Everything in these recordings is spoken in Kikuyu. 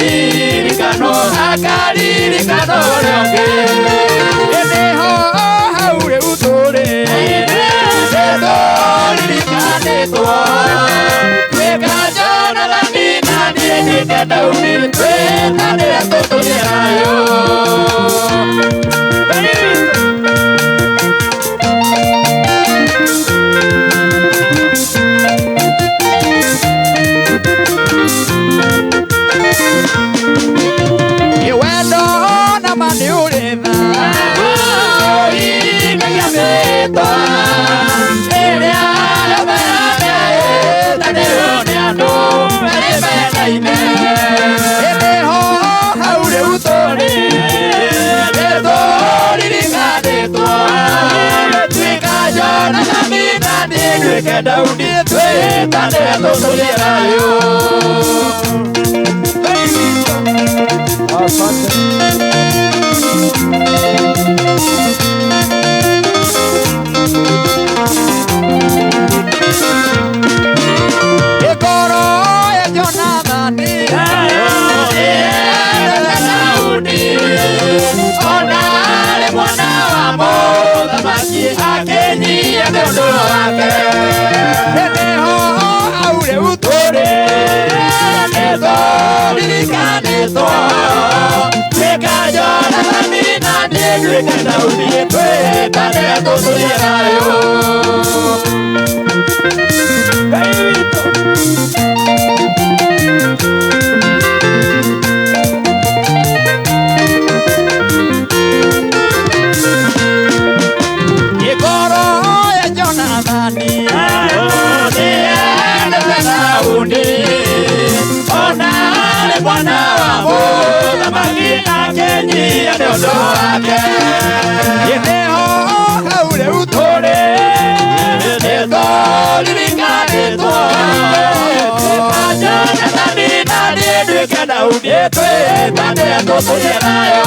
akaririkanwo akaririkanwo ũrĩa ũngĩ ĩnĩho hau rĩu tũrĩ nĩtũririkanĩtwo tuĩka Jonathani na niĩ nduĩke Daudi twĩtanĩre tũtũrie thayũ. Wendo na ma nĩ ũrĩ tha ũringagia mĩtwa ĩrĩa yothe yetanĩrwo nĩ andũ marĩ mendaine ĩnĩho hau rĩu tũrĩ nĩtũririkanĩtwo tuĩka Jonathani na niĩ nduĩke Daudi twĩtanĩre tũtũrie thayũ. Asante. Ngoro ya Jonathani yendete Daudi ona arĩ mwana wa mũthamaki akĩnyia nĩ ũndũ wake nĩho hau rĩu tũrĩ nĩtũririkanĩtwo tuĩka Jonathani na niĩ nduĩke Daudi twĩtanĩre tũtũrie thayũ. Ngai witũ. Ngoro ya Jonathani nĩyendete Daudi ona arĩ mwana wa mũthamaki akĩnyia nĩ ũndũ wake nĩho hau rĩu tũrĩ nĩtũririkanĩtwo tuĩka Jonathani na niĩ nduĩke Daudi twĩtanĩre tũtũrie thayũ.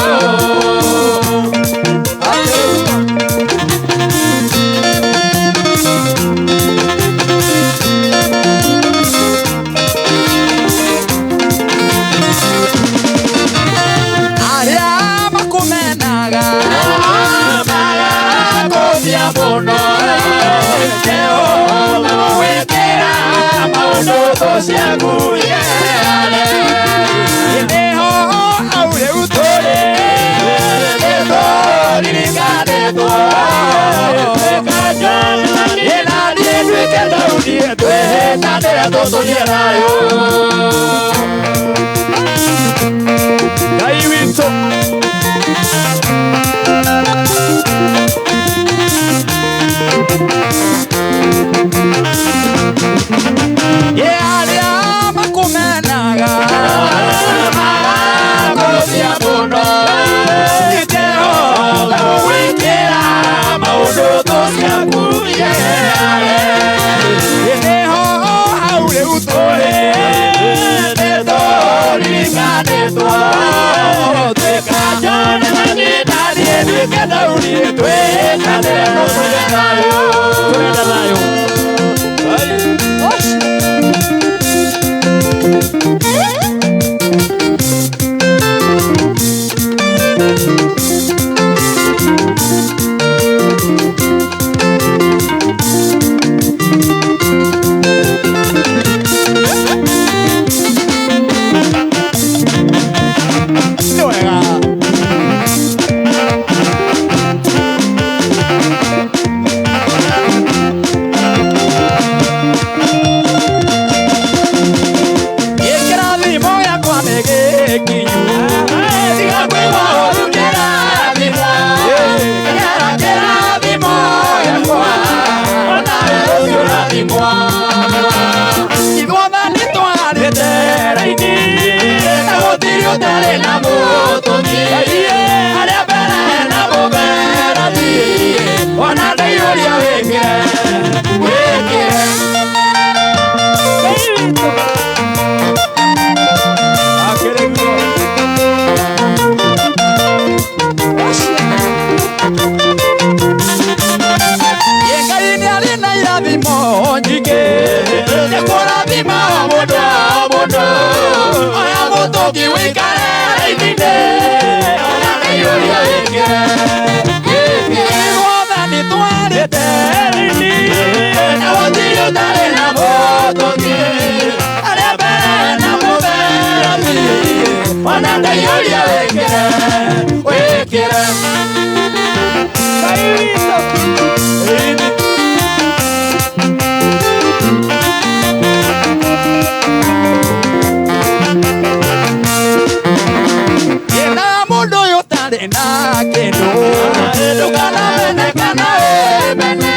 Arĩa makũmenaga magakũthia mũno Jehova gwĩkĩra maũndũ thũ ciaku yeare nĩho hau rĩu tũrĩ nĩtũririkanĩtwo tuĩka Jonathani na niĩ nduĩke Daudi twĩtanĩre tũtũrie thayũ. Ngai witũ. Arĩa makũmenaga magakũthia mũno Jehova gwĩkĩra maũndũ thũ ciaku yeare nĩho hau rĩu tũrĩ nĩtũririkanĩtwo tuĩka Jonathani na niĩ nduĩke Daudi twĩtanĩre tũtũrie thayũ. Tũrenda thayũ. Nĩ wega. Kĩrathimo gĩakwa nĩ gĩkinyu tiga kwĩgua ũru kĩrathimwo kĩgera kĩrathimo gĩakwa onawe ũngĩũrathimwo ithuothe nĩtwarĩte raini na gũtirĩ ũtarĩ na mũtũmi arĩa mbere na mũberati ona ndaihũria wĩkĩre wĩkĩre. Ngai witũ. Akĩrĩ guo. Ngai nĩ arĩ na irathimo nyingĩ nĩ kũrathima mũndũ o mũndũ oya mũtũngi wĩikare raini-inĩ ona ndaiyũria wĩkĩre ithuothe nĩtwarĩte raini na gũtirĩ ũtarĩ na mũtũki arĩa mbere na mũberethi ona ndaiyũria wĩkĩre wĩkĩre Ngai witũ. Ĩna mũndũ ũyũ ũtarĩ na kĩndũ ndũkanamene kana wĩmene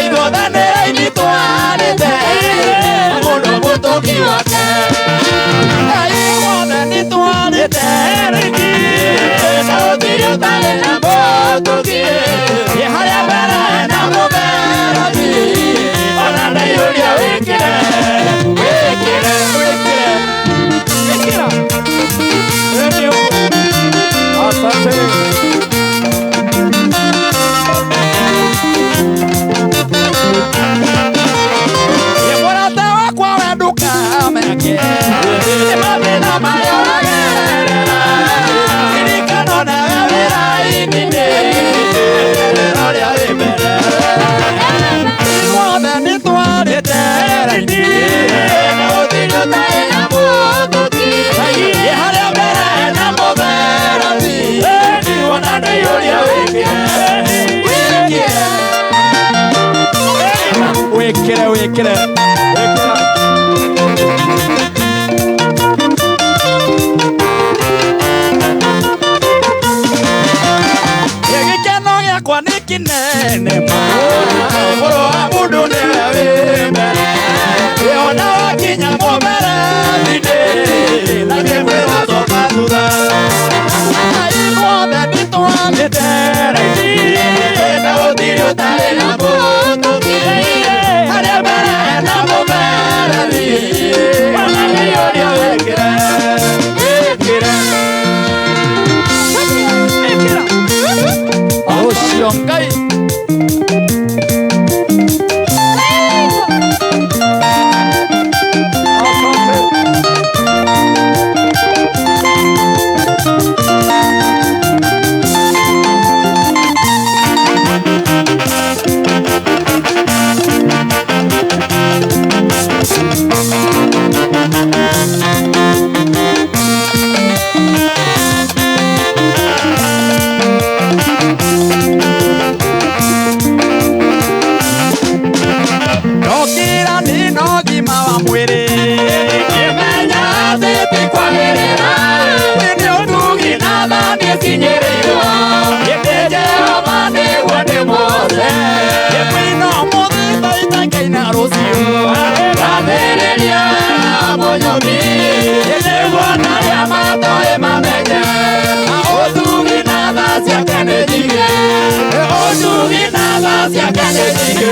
ithuothe nĩ raini twarĩte mũndũ mũtũki wake ithuothe nĩ twarĩte raini na gũtirĩ ũtarĩ na mũtũki harĩa mbere na mũberethi ona ndaiyũria wĩkĩre wĩkĩre wĩkĩre Ĩkĩra. Ĩni ũguo. Asante. Mũrata wakwa we ndũkameke nĩ mathĩna marĩa ũragerera ririkana nawe wĩ raini-inĩ ũrĩa wĩ mbere ithuothe nĩ twarĩte raini na gũtirĩ ũtarĩ na mũtũki harĩa mbere na mũberethi ona ndaiyũria wĩkĩre wĩkĩre Wĩkĩre wĩkĩre. Wĩkĩra. Gĩkeno gĩakwa nĩ kĩnene ma mũrũ wa mũndũ nĩwe wĩ mbere ona wakinya mũberethi-inĩ na ngĩkwĩra coka thutha ithuothe nĩ twarĩte raini na gũtirĩ ũtarĩ na mũtũki harĩa mbere na mũberethi ona ndaiyũria wĩkĩre wĩkĩre Ĩkĩra. ũcio Ngai Asante. Ndokĩra nĩna ũgima wa mwĩrĩ ngĩmenya atĩ ti kwagĩrĩra nĩ ũtugi na tha nĩcinyĩrĩirwo ĩndĩ Jehova nĩguo ndĩmũhoce ĩkwĩna ũmũthĩ taitakaina rũciũ ngathĩrĩria mũnyũmbi nĩguo narĩa matoĩ mamenye ũtugi na tha ciake nĩ nyingĩ ũtugi na tha ciake nĩ nyingĩ.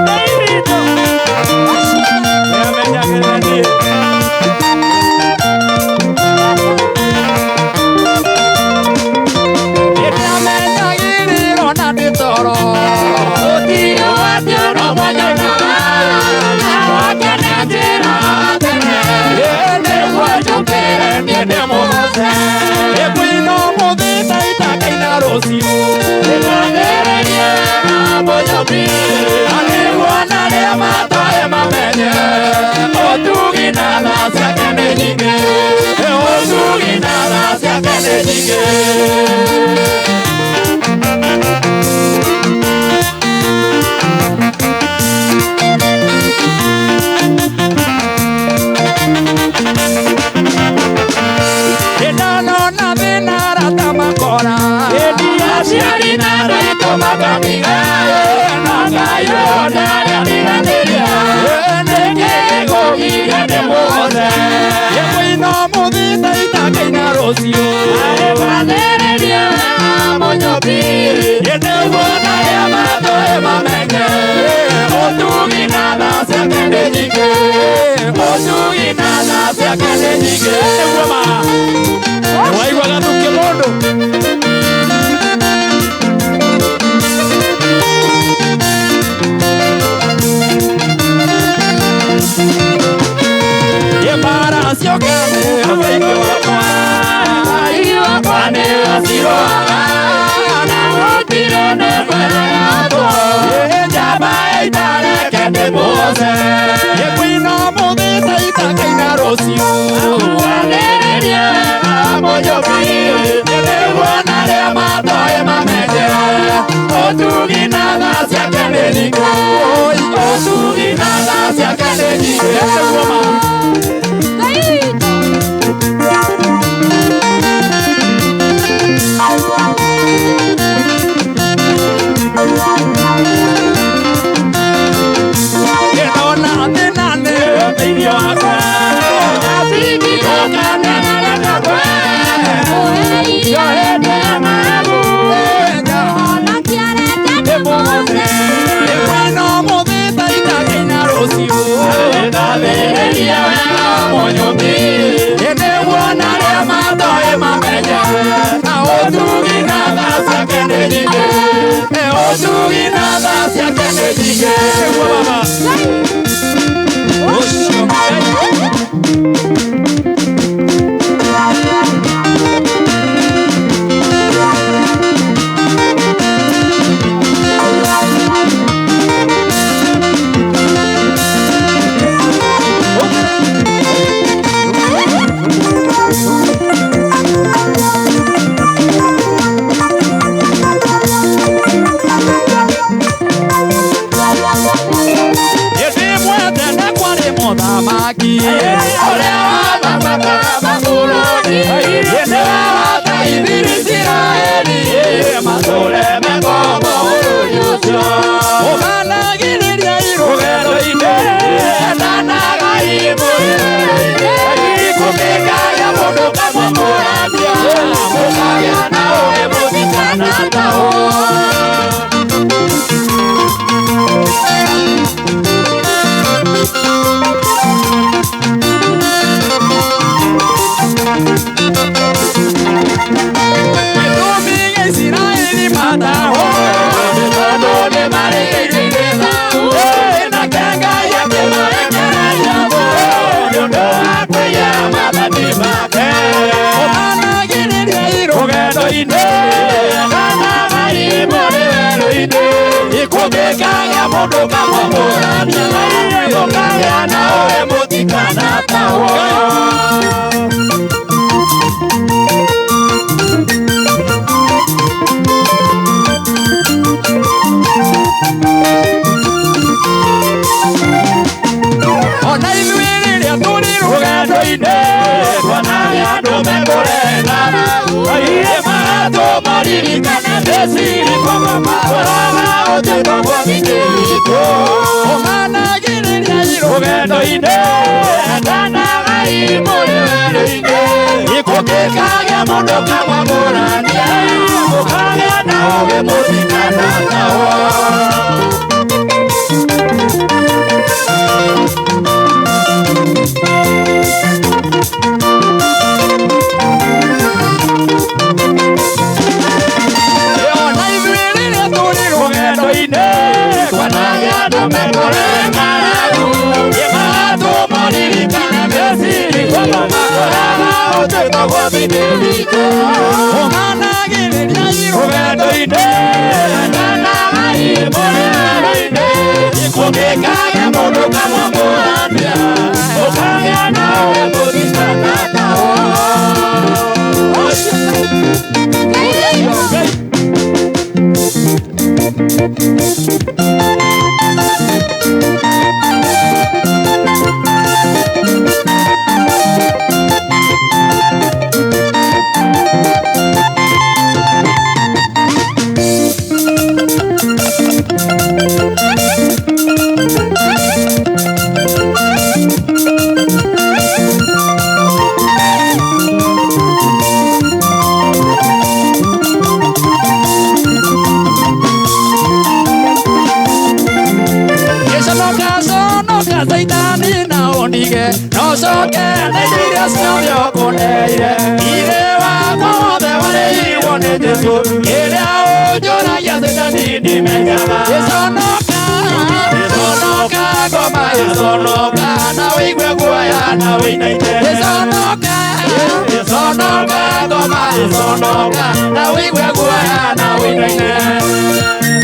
Ngai witũ. Nĩamenyagĩrĩra niĩ. Nĩndamenyagĩrĩrwo na ndĩ toro gũtirĩ atĩ no mwanyonaga wake nĩ njĩra tene nĩguo njũkĩre niĩ ndĩmũgoce ĩkwĩna ũmũthĩ ta itakaina rũciũ nĩgathĩrĩrie na mũnyũmbi na nĩguo narĩa matoĩ mamenye ũtugi na tha ciake nĩ nyingĩ ũtugi na tha ciake nĩ nyingĩ. Ndanona thĩna arata makora aciari na andũ aitũ makamiga na Ngai ũyũ ndarĩariganĩria nĩkĩ gĩkũgiria ndĩmũhoce ĩkwĩna ũmũthĩ ta itakaina rũciũ ngathĩrĩria mũnyũmbi nĩguo narĩa matoĩ mamenye ũtugi na tha ciake nĩ nyingĩ ũtugi na tha ciake nĩ nyingĩ Nĩguo ma. Nĩwaigua gathukia mũndũ. Iconoka na wĩigue guoya na wĩinaine. Iconoka, iconoka ngoma, iconoka na wĩigue guoya na wĩinaine.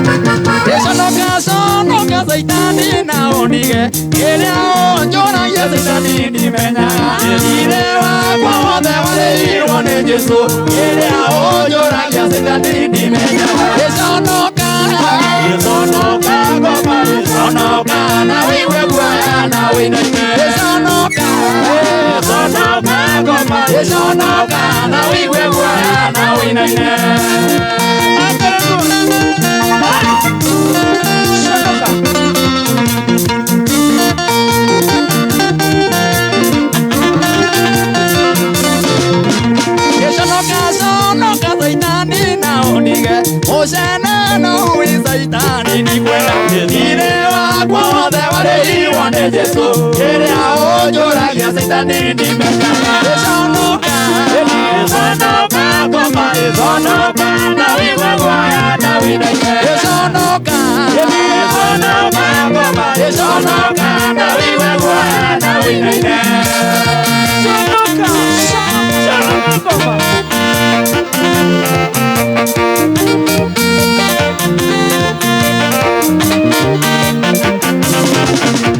Iconoka, conoka Caitani na ũnige kĩrĩa ũnjũragia Caitani ndimenyaga. Ithe wakwa wothe warĩirwo nĩ Jesũ, kĩrĩa ũnjũragia Caitani ndimenyaga. Iconoka, iconoka ngoma, iconoka na wĩigue guoya na wĩinaine. Iconoka, iconoka ngoma, iconoka na wĩigue guoya na wĩinaine. Iconoka, conoka Caitani na ũnige mũceneno ui Caitani ndikwenda. Ithe wakwa wothe warĩirwo nĩ Jesũ, kĩrĩa ũnjũragia Caitani ndimenyaga. Iconoka, iconoka ngoma, iconoka na wĩigue guoya na wĩinaine. Iconoka, iconoka ngoma, iconoka na wĩigue guoya na wĩinaine. Conoka, conoka ngoma.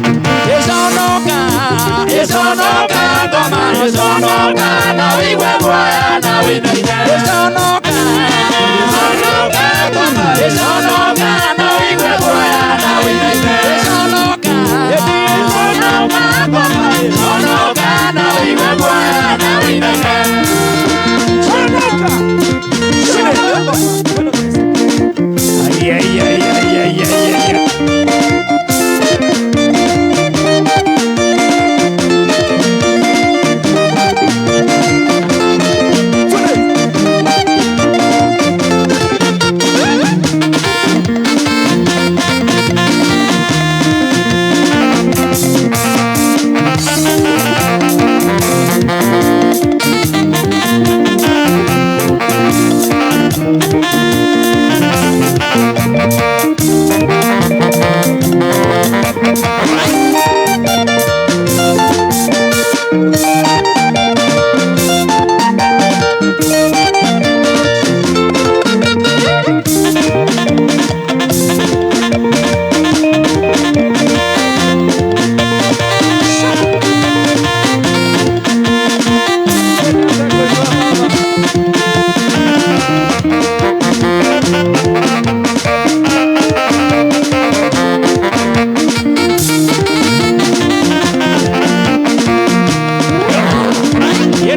Iconoka, iconoka ngoma, iconoka na wĩigue guoya na wĩinaine. Iconoka, iconoka ngoma, iconoka na wĩigue guoya na wĩinaine. Iconoka, iconoka ngoma, iconoka na wĩigue guoya na wĩinaine. Conoka, conoka ngoma. Ay, ay, ay, ay, ay, ay, ay.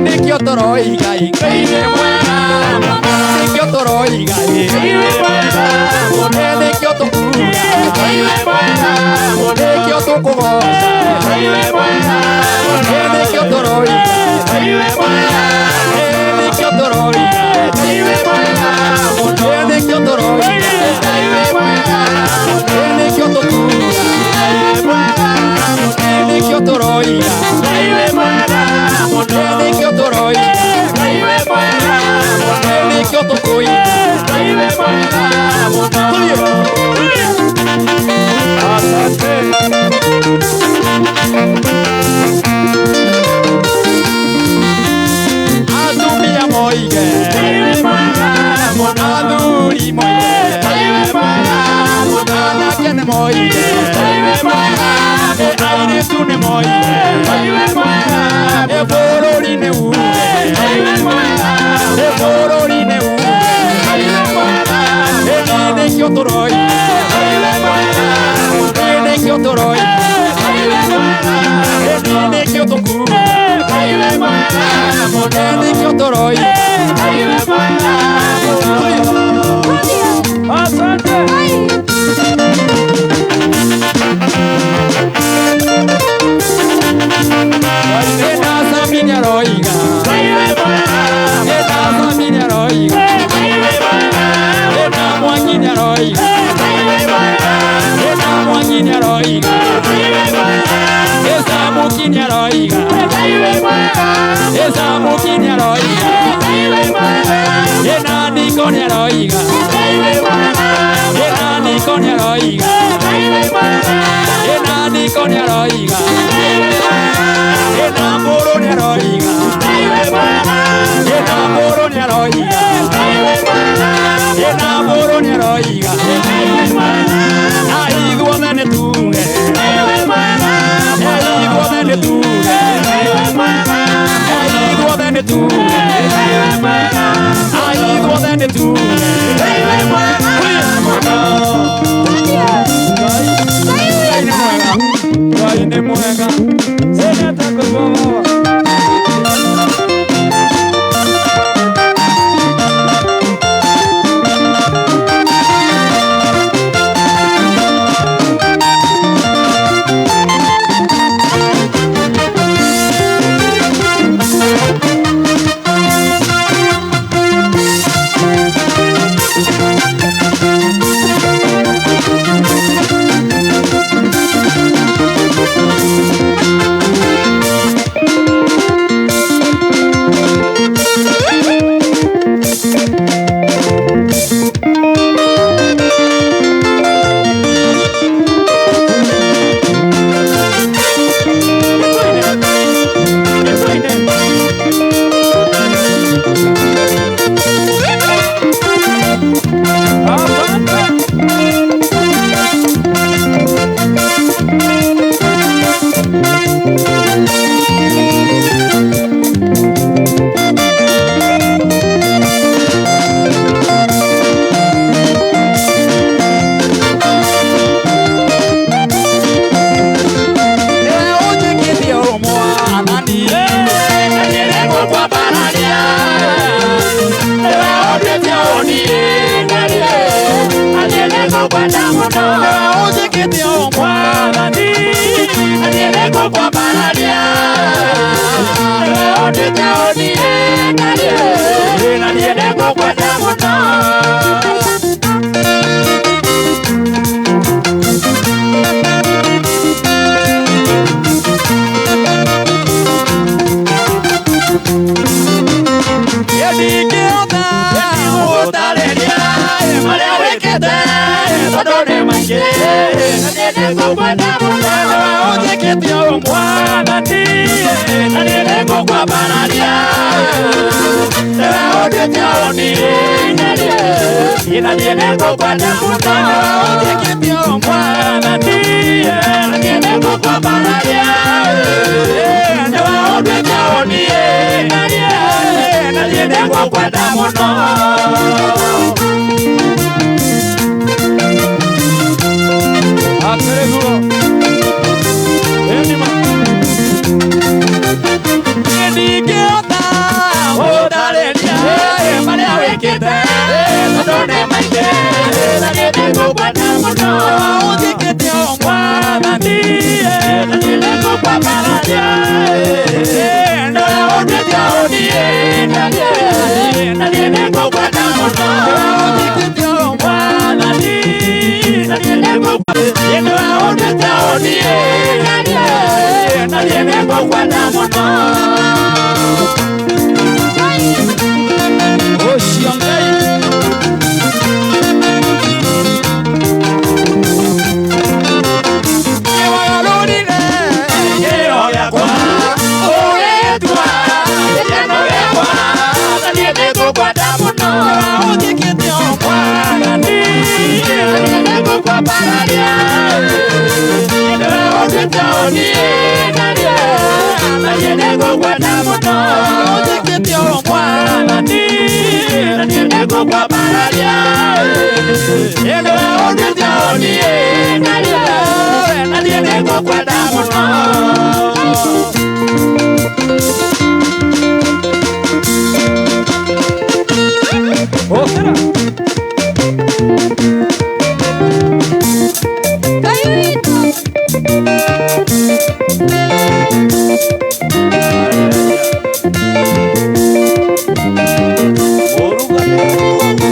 Nĩkĩo tũroiga Ngai nĩ mwega, nĩkĩo tũroiga Ngai nĩ mwega, nĩkĩo tũkuga Ngai nĩ mwega, nĩkĩo tũkũgoca Ngai nĩ mwega, nĩkĩo tũroiga Ngai nĩ mwega, nĩkĩo tũroiga Ngai nĩ mwega, nĩkĩo tũroiga Ngai nĩ mwega, nĩkĩo tũkuga Ngai nĩ mwega, nĩkĩo tũroiga Ngai nĩ mwega, nĩkĩo tũroiga Ngai nĩ mwega, nĩkĩo tũkũiga Ngai nĩ mwega mũno. Asante. Atumia moige athuri moige anake nĩ moige airĩtu nĩ moige bũrũri nĩ uge bũrũri nĩ uge nĩkĩo tũroiga nĩkĩo tũroiga nĩkĩo tũkuga nĩkĩo tũroiga. Asante. Nĩ Samini aroiga, nĩ Samini aroiga, nĩ Mwangi aroiga, nĩ Mwangi aroiga, nĩ Samuki aroiga, Niko nĩaroiga. Ĩna Niko nĩaroiga. Ĩna Niko nĩaroiga. Ĩna Mbũrũ nĩaroiga. Ĩna Mbũrũ nĩaroiga. Ĩna Mbũrũ nĩaroiga. Na ithuothe nĩtuge. Na ithuothe nĩtuge. Na ithuothe nĩtuge. Na ithuothe nĩtuge. Ngai nĩ mwega. Ngai nĩ mwega. Seneta kũigua baba. Nĩwe ũnjĩkĩtie ũmwathani. Na niĩ nĩngũkwambararia. Nĩwe ũnduĩte ũniĩ, na niĩ nĩngũkwenda mũno. Nĩwe ũnjĩkĩtie ũmwathani. Na niĩ nĩngũkwambararia. Nĩwe ũnduĩte ũniĩ, na niĩ nĩngũkwenda mũno. Ndingĩhota gũtarĩria marĩa wĩkĩte tondũ nĩ maingĩ. Na niĩ nĩngũkwenda mũno. Nĩwe ũnjĩkĩtie ũmwathani. Na niĩ nĩngũkwambararia. Nĩwe ũnduĩte ũniĩ, na niĩ nĩngũkwenda mũno. Nĩwe ũnjĩkĩtie ũmwathani. Na niĩ nĩngũkwambararia. Nĩwe ũnduĩte ũniĩ, na niĩ nĩngũkwenda mũno. Akĩrĩ guo. Ĩni ma. Ndingĩhota gũtarĩria marĩa wĩkĩte tondũ nĩ maingĩ. Na niĩ nĩngũkwenda mũno. Ũnjĩkĩte ũmwathani. Na niĩ nĩngũkwambararia. Nĩwe ũnduĩte ũniĩ, na niĩ nĩngũkwenda mũno. Ũnjĩkĩte ũmwathani. Na niĩ nĩngũkwambararia. Nĩwe ũnduĩte ũniĩ, na niĩ nĩngũkwenda mũno. Ũcio Ngai. Nĩwagarũrire kĩrĩro gĩakwa, ũgĩtua gĩkeno gĩakwa. Na niĩ nĩngũkwenda mũno. Ũnjĩkĩte ũmwathani. Na niĩ nĩngũkwambararia. Nĩwe ũnduĩte ũniĩ, na niĩ nĩngũkwenda mũno. Ũnjĩkĩte ũmwathani. Na niĩ nĩngũkwambararia. Nĩwe ũnduĩte ũniĩ, na niĩ nĩngũkwenda mũno. Ũkĩra. Ngai witũ. Mũrugano.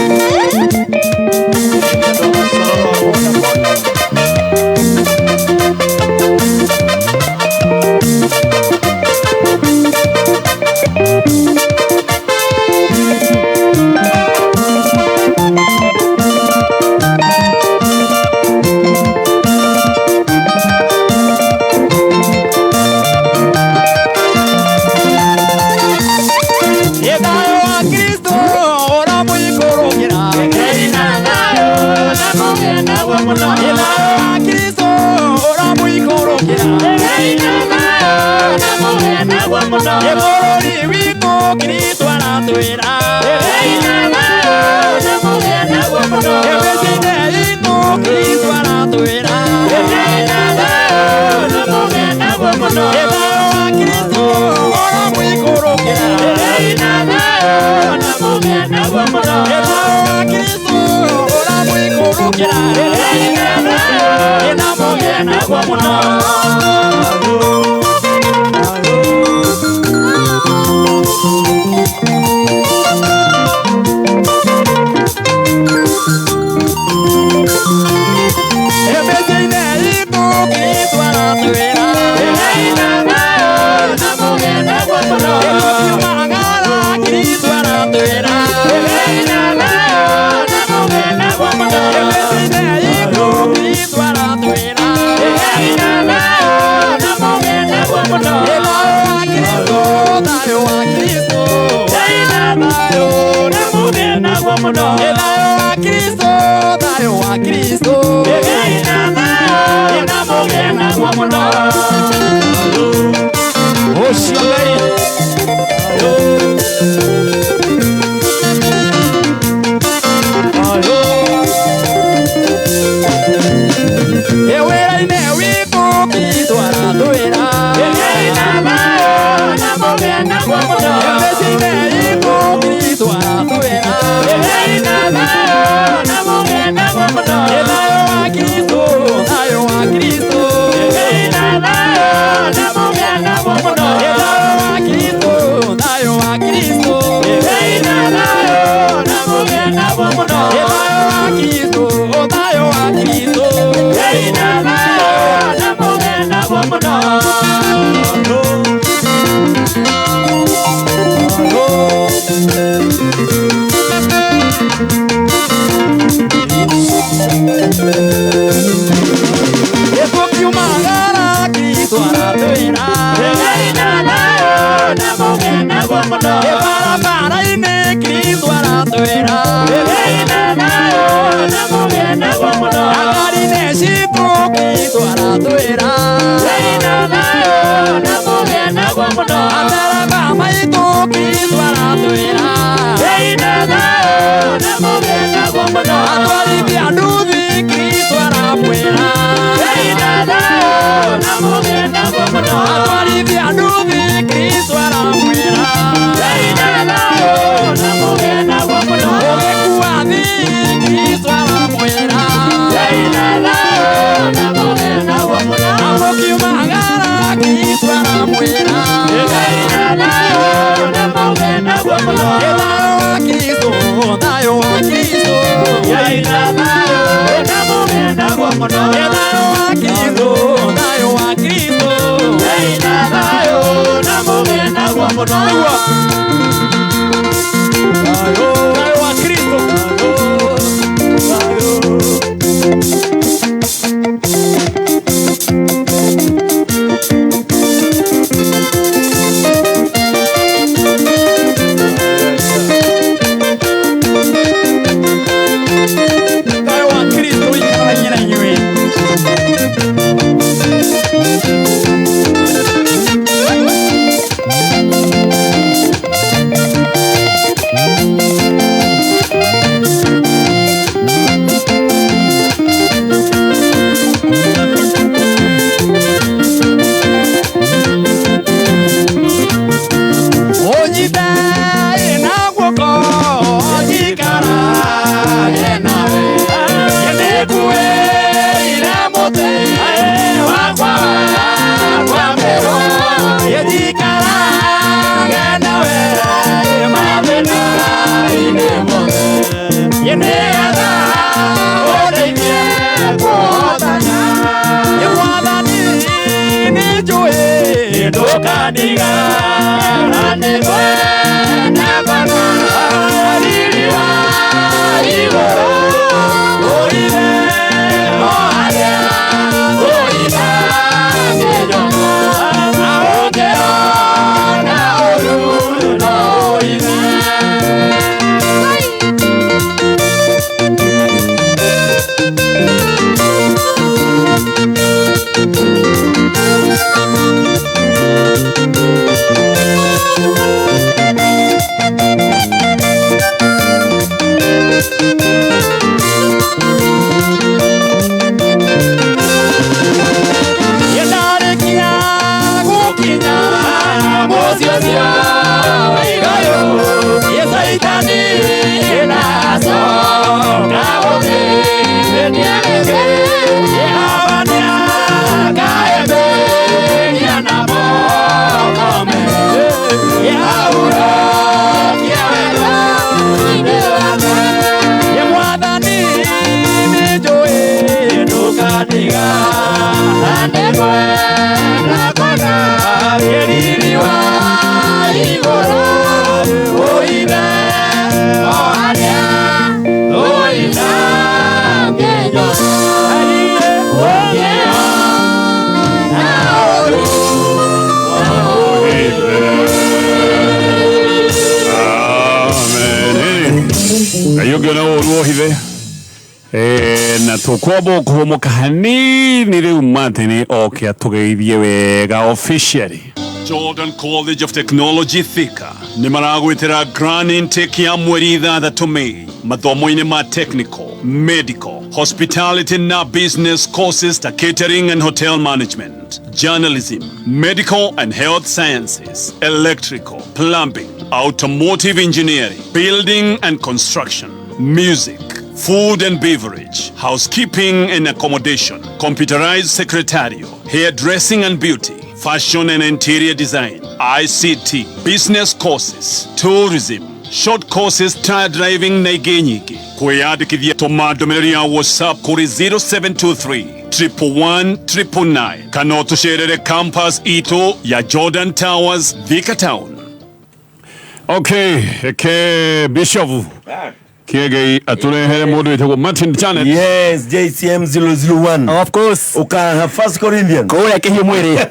naguo mũno. Thayũ wa Kristo ũramũikũrũkĩra, na mũgĩe naguo mũno. Mĩciĩ-inĩ itũ Kristo aratwĩra, na mũgĩe naguo mũno. Tũkiumagara Kristo aratwĩra, na mũgĩe naguo mũno. Mĩciĩ-inĩ itũ Kristo aratwĩra, na mũgĩe naguo mũno. Thayũ wa Kristo, thayũ wa Kristo, thayũ na mũgĩe naguo mũno. Thayũ wa Kristo, thayũ wa Kristo, na mũgĩe naguo mũno. Ũcio Ngai. Wĩra-inĩ witũ Kristo aratwĩra, na mũgĩe naguo mũno. Mĩciĩ-inĩ itũ Kristo aratwĩra, na mũgĩe naguo mũno. Thayũ wa Kristo, thayũ wa Kristo, na mũgĩe naguo mũno. Thayũ wa Kristo, thayũ wa Kristo, na mũgĩe naguo mũno. Thayũ wa Kristo, thayũ wa Kristo, na mũgĩe naguo mũno. Tũkiumagara Kristo aratwĩra, na mũgĩe naguo mũno. Barabara-inĩ Kristo aratwĩra, na mũgĩe naguo mũno. Ngari-inĩ citũ Kristo aratwĩra, na mũgĩe naguo mũno. Matereba maitũ Kristo aratwĩra, na mũgĩe naguo mũno. Atwarithia nduthi Kristo aramwĩra, na mũgĩe naguo mũno. Atwarithia nduthi Kristo aramwĩra, na mũgĩe naguo mũno. Ũgĩkua thii Kristo aramwĩra, na mũgĩe naguo mũno. Mũkiumagara Kristo aramwĩra, na mũgĩe naguo mũno. Thayũ wa Kristo, thayũ wa Kristo, na mũgĩe naguo mũno. Thayũ wa Kristo, thayũ wa Kristo, na mũgĩe naguo mũno. Thayũ wa Kristo. Thayũ wa Kristo ũikaranie na inyuĩ. Ngai ũngĩona ũru ũhithe. Na tũkwamba kũhũmũka hanini rĩu Martin oke atũgeithie wega officially. Jordan College of Technology Thika nĩ maragwĩtĩra grand intake ya mweri 6 Mei mathomo-inĩ ma technical, medical, hospitality na business courses ta catering and hotel management, journalism, medical and health sciences, electrical, plumbing, automotive engineering, building and construction, music, food and beverage, housekeeping and accommodation, computerized secretarial, hairdressing and beauty, fashion and interior design, ICT, business courses, tourism, short courses, tire driving na ingĩ nyingĩ. Kwĩyandĩkithia tũma ndũmĩrĩri ya WhatsApp kũrĩ 0723 111 999 kana ũtũcerere campus itũ ya Jordan Towers, Thika Town. Okay, eke Bishop Kiegei atũrehere mũndũ wĩtagwo Martin Janet. Yes, JCM 001. Of course. Ukaha First Corinthians. Kũrĩa kĩhiũ mwĩrĩ.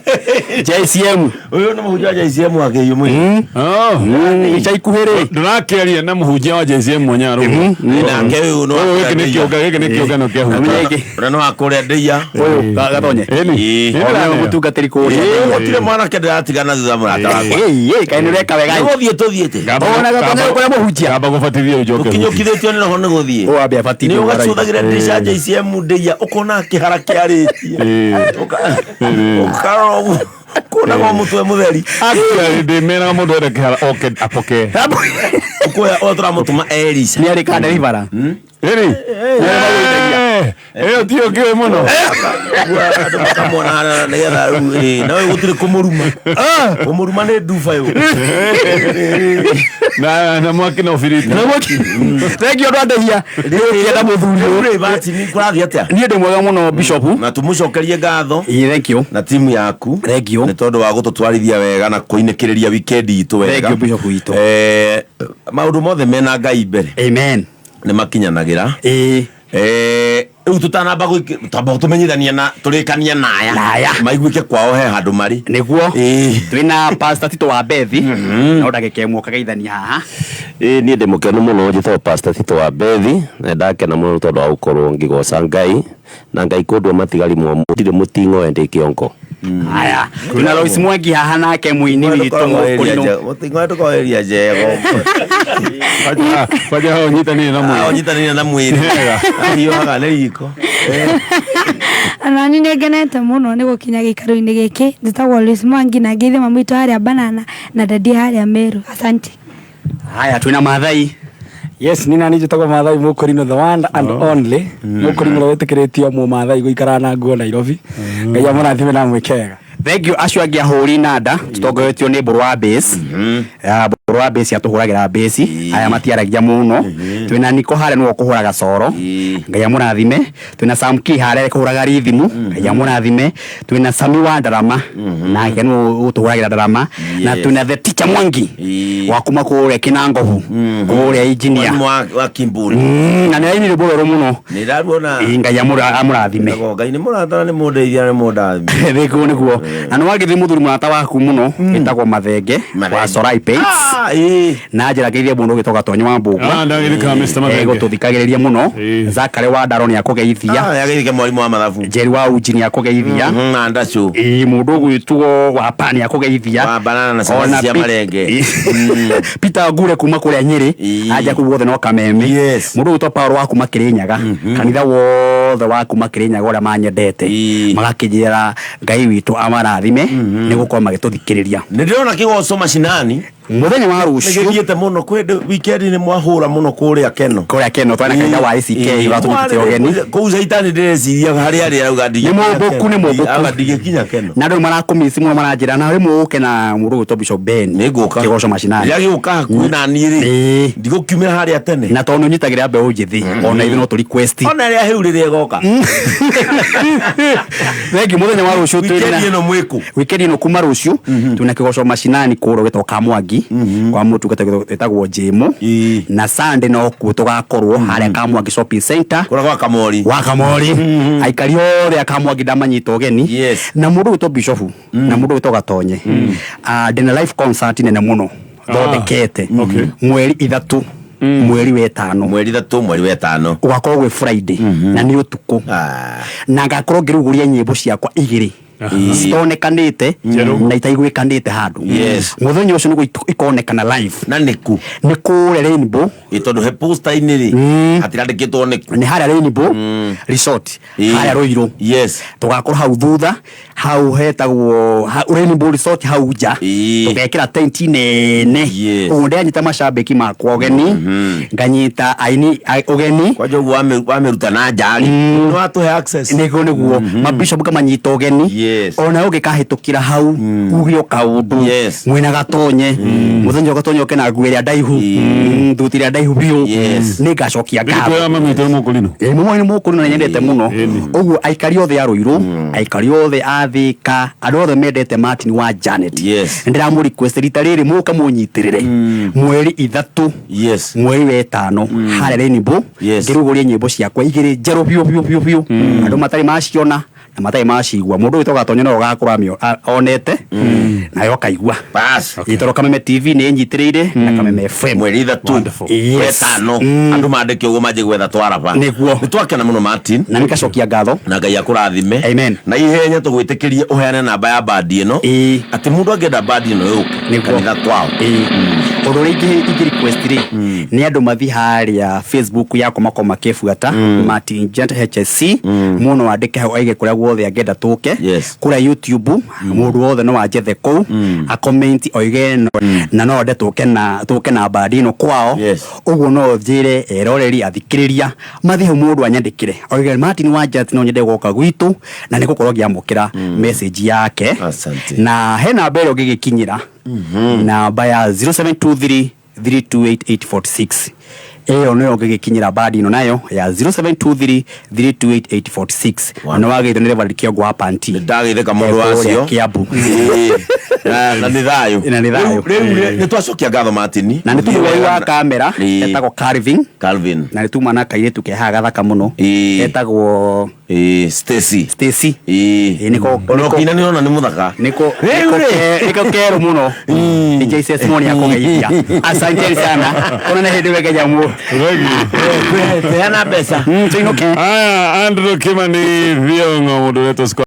JCM. Ũyũ nĩ mũhunjia wa JCM wa kĩhiũ mwĩrĩ. Oh. Ica ikuhĩ rĩ. Ndũrakĩaria na mũhunjia wa JCM mwenyewe arũgũ. Nake ũyũ nĩ wa Ũyũ gĩkĩ nĩ kũrĩa kĩũngano, gĩkĩ nĩ kĩũngano kĩa Amenye hunjia. gĩkĩ. Ũrĩa nĩ wa kũrĩa ndĩia. Ũyũ gatonye. Ĩni. Ĩĩ. Ĩni Ona ndĩraneo. mũtungatĩri kũrĩa. Ĩĩ, gũtirĩ mwanake ndĩratigana thutha mũrata wakwa. Ĩĩ, ĩĩ, kaĩ nĩ ũreka wega. Nĩ gũthiĩ tũthiĩte. Ona gatonye kũrĩa mũhunjia. Gamba gũbatithio ũnjoke. Ũkinyũkithĩtio nĩ roho nĩ gũthiĩ. Ũyũ ambe abatithio. Nĩ ũgacũthagĩra ndirica ya JCM ndĩia ũkona kĩhara kĩarĩtie. Ũkarora ũguo kuonaga mũtwe mũtheri. Actually ndĩmeraga mũndũ ende kĩhara oke apokee. Ũkoya ũyũ tũramũtũma Elisha. Nĩ arĩ ka derivara. Ĩni. Ĩyo tiyo kĩũĩ mũno. Andũ makamwona harĩa nĩgetha rĩu ĩĩ, na ũyũ gũtirĩ kũmũruma. Kũmũruma nĩ nduba yũ. Na mwaki na ũbiriti. Thank you andũ a ndehia. Nĩ ũkĩenda mũthuri ũyũ. Rĩu rĩ, Martin, kũrathiĩ atĩa? Niĩ ndĩ mwega mũno Bishop. Na tũmũcokerie ngatho Ĩĩ, thank you. na timu yaku Thank you. nĩ tondũ wa gũtũtwarithia wega na kũinĩkĩrĩria weekend itũ wega. Thank you, Bishop witũ. Maũndũ mothe mena Ngai mbere Amen. nĩ makinyanagĩra. Ĩĩ. Rĩu tũtanamba twamba tũmenyithania na tũrĩkania naya Naya. maiguĩke kwao he handũ marĩ. Nĩguo. Ĩĩ. Twĩna Pastor Tito wa Bethi. No ndagĩka ĩmwe ũkageithania haha. Ĩĩ niĩ ndĩ mũkenu mũno njĩtagwo Pastor Tito wa Bethi na ndakena mũno tondũ wa gũkorwo ngĩgoca Ngai na Ngai kũndua matigari mwa ndirĩ mũting'oe ndĩ kĩongo. Haya, twĩna Lois Mwangi haha nake mũini witũ mũkũrinũ. Mũting'oe ndũkoragwo area njega. Kwanja hau ũnyitanĩire na mwĩrĩ. Ũnyitanĩire na mwĩrĩ. Ahiũhaga nĩ riko. Ona niĩ nĩ ngenete mũno nĩ gũkinya gĩikaro-inĩ gĩkĩ. Njĩtagwo Lois Mwangi na ngeithie mami witũ harĩa Banana na daddy harĩa Meru. Asante. Haya, twĩna Maathai. Yes, nĩ nani njĩtagwo Maathai Mũkũrinũ, the one and only Mũkũrinũ ũrĩa wĩtĩkĩrĩtio Mũmaathai gũikara na nguo Nairobi. Ngai amũrathime na amwĩke wega. Thank you acio angĩ ahũri nanda tũtongoretio nĩ Mbũrũ wa bass. Mbũrũ wa bass atũhũragĩra bass. Aya matiaragia mũno. Twĩna Niko harĩa nĩwe ũkũhũraga coro. Ngai amũrathime. Twĩna Sam Key harĩa ũkũhũraga rhythm. Ngai amũrathime. Twĩna Sami wa ndarama nake nĩwe ũtũhũragĩra ndarama. Na twĩna the teacher Mwangi wa kuma kũrĩa Kinangobu kũrĩa engineer. Mwalimu wa Kimburi. Na nĩ arainire rwĩmbo rwerũ mũno. Nĩ ndaruona. Ĩĩ, Ngai amũrathime. Ngai nĩ mũrata na nĩ mũndeithia na nĩ mũndathime. Nĩguo nĩguo. Na nĩ wagĩthiĩ mũthuri mũrata waku mũno wĩtagwo Mathenge wa Sorai Paints. Ĩĩ. Na njĩra ngeithie mũndũ ũgĩtwo Gatonyo wa Mbũgua. Ndagĩrĩka Mr. Mathenge. Gũtũthikagĩrĩria mũno. Zakary wa Ndaro nĩ akũgeithia. Yagĩrĩke mwalimu wa mathabu. Njeri wa Uji nĩ akũgeithia. Na Ndacũ. Ĩĩ, mũndũ ũgwĩtwo wa Pa nĩ akũgeithia. Wa banana na cabaci Ona cia marenge. Peter Ngure kuma kũrĩa Nyĩrĩ. Anja kũu guothe no Kameme. Mũndũ ũgwĩtwo Paul wa kuma Kĩrĩnyaga. Kanitha wothe wa kuma Kĩrĩnyaga ũrĩa manyendete. Magakĩnjĩra Ngai witũ amarathime nĩ gũkorwo magĩtũthikĩrĩria. Nĩ ndĩrona kĩgoco macinani. Mũthenya wa rũciũ. Nĩ gĩthiĩte mũno kwĩ weekend nĩ mwahũra mũno kũrĩa Keno. Kũrĩa Keno twana kanitha wa ACK ũratũnyitĩte ũgeni. Kũu caitani ndĩreciria harĩa arĩ arauga Nĩ mũmbũku nĩ mũmbũku. Auga ndigĩkinya Keno. Na andũ marakũmisi mũno maranjĩra na rĩmwe ũke na mũndũ ũgwĩtwo Bishop Ben. Nĩ ngũka. Kĩgoco macinani. Rĩrĩa gĩgũka hakuhĩ na niĩ rĩ. Ndigũkiumĩra harĩa tene. Na tondũ nĩ ũnyitagĩrĩra mbeũ njĩthĩ ona ithuĩ no tũ request. Ona ĩrĩa hĩu rĩrĩa ĩgoka. Thank you mũthenya wa rũciũ twĩna Weekend ĩno mwĩkũ? Weekend ĩno kuma rũciũ twĩna kĩgoco macinani kũrĩa gĩtagwo Kamwangi kwa mũtungata wĩtagwo Jĩmũ na Sunday no kuo tũgakorwo harĩa Kamwangi shopping center Kũrĩa gwa Kamori. Gwa Kamori. Aikari othe a Kamwangi ndamanyita ũgeni. Na mũndũ ũgwĩtwo Bishop na mũndũ ũgwĩtwo Gatonye. Ndĩna live concert nene mũno thondekete mweri 3. Mweri wetano. Mweri 3 mweri wetano. Ũgakorwo gwĩ Friday na nĩ ũtukũ. Ah. Na ngakorwo ngĩrugũria nyĩmbo ciakwa igĩrĩ citonekanĩte na itaiguĩkanĩte handũ. Mũthenya ũcio nĩguo ikonekana live. Na nĩku? Nĩ kũrĩa Rainbow. Ĩ tondũ he poster-inĩ rĩ, hatirandĩkĩtwo nĩku. Nĩ harĩa Rainbow Resort, harĩa Ruiru. Tũgakorwo hau thutha, hau hetagwo Rainbow Resort hau nja. Tũgekĩra tenti nene. Ũguo ndĩranyita macambĩki makwa ũgeni, nganyita aini ũgeni. Kwanja ũguo wamĩruta na nja rĩ, nĩ watũhe access. Nĩguo mabishop ngamanyita ũgeni. Ona ũngĩkahĩtũkĩra hau uge o kaũndũ mwĩna Gatonye mũthenya ũyũ, Gatonye oke na nguo ĩrĩa ndaihu, thuti ĩrĩa ndaihu biũ, nĩ ngacokia ngatho. Nĩ mamĩtwo Mũkũrinũ. Ĩ, mũmwe nĩ Mũkũrinũ na nyendete mũno. Ũguo aikari othe a Ruiru, aikari othe a Thika, andũ othe mendete Martin wa Janet, nĩ ndĩramũ request rita rĩrĩ mũke mũnyitĩrĩre mweri 3 mweri wetano harĩa Rainbow, ngĩrugũria nyĩmbo ciakwa igĩrĩ njerũ biũ biũ biũ biũ, andũ matarĩ maciona na matarĩ macigua. Mũndũ wĩtagwo Gatonye no ũgakora onete nayo akaigua. Ĩtoro Kameme TV nĩ ĩnyitĩrĩire na Kameme FM. Mweri 3 wetano, andũ mandĩke ũguo manjie gwetha twaraba. Nĩguo. Nĩ twakena mũno, Martin. Na nĩngacokia ngatho. Na Ngai akũrathime. Amen. Na ihenya tũgwĩtĩkĩrie ũheane namba ya bandi ĩno, atĩ mũndũ angĩenda bandi ĩno yũke kanitha kwao. Ũndũ ũrĩa ingĩ request rĩ, nĩ andũ mathiĩ harĩa Facebook yakwa makorwo makĩbuata Martin Gent HSC, mũno andĩke hau aige kũrĩa guothe angĩenda tũke. Kũrĩa YouTube mũndũ wothe no anjethe kũu, a comment oige no, na no ende tũke na bandi ĩno kwao. Ũguo no njĩre eroreri athikĩrĩria mathiĩ hau, mũndũ anyandĩkĩre oige Martin wa Jant no nyende gũka gwitũ, na nĩ gũkorwo ngĩamũkĩra message yake. Asante. Na he namba ĩrĩa ũngĩgĩkinyĩra, namba ya 0723 328846, ĩyo nĩyo ũngĩgĩkinyĩra bandi ĩno nayo ya 0723 328846. Na nĩ wagĩithio nĩ Reverend Kĩongo wa Panti. Ndagĩtheka mũndũ wacio. Kĩambu. Ĩĩ. Na nĩ thayũ. Na nĩ thayũ. Rĩu nĩ twacokia ngatho, Martin. Na nĩ tũmũrori wa kamera etagwo Calvin. Calvin. Na nĩ tuma na kairĩtu ke haha gathaka mũno etagwo Stacy. Stacy. Ĩĩ, nĩko Ona ũkĩina nĩ ũrona nĩ mũthaka. Niko Rĩu niko rĩ. Niko kero muno. DJ Sesmoni akũgeithia, asanteni sana, onane hĩndĩ wege nyamu. Peana mbeca. Tuinũke. Aya, Andrew Kimani Thiong'o, mũndũ ũretwo Square.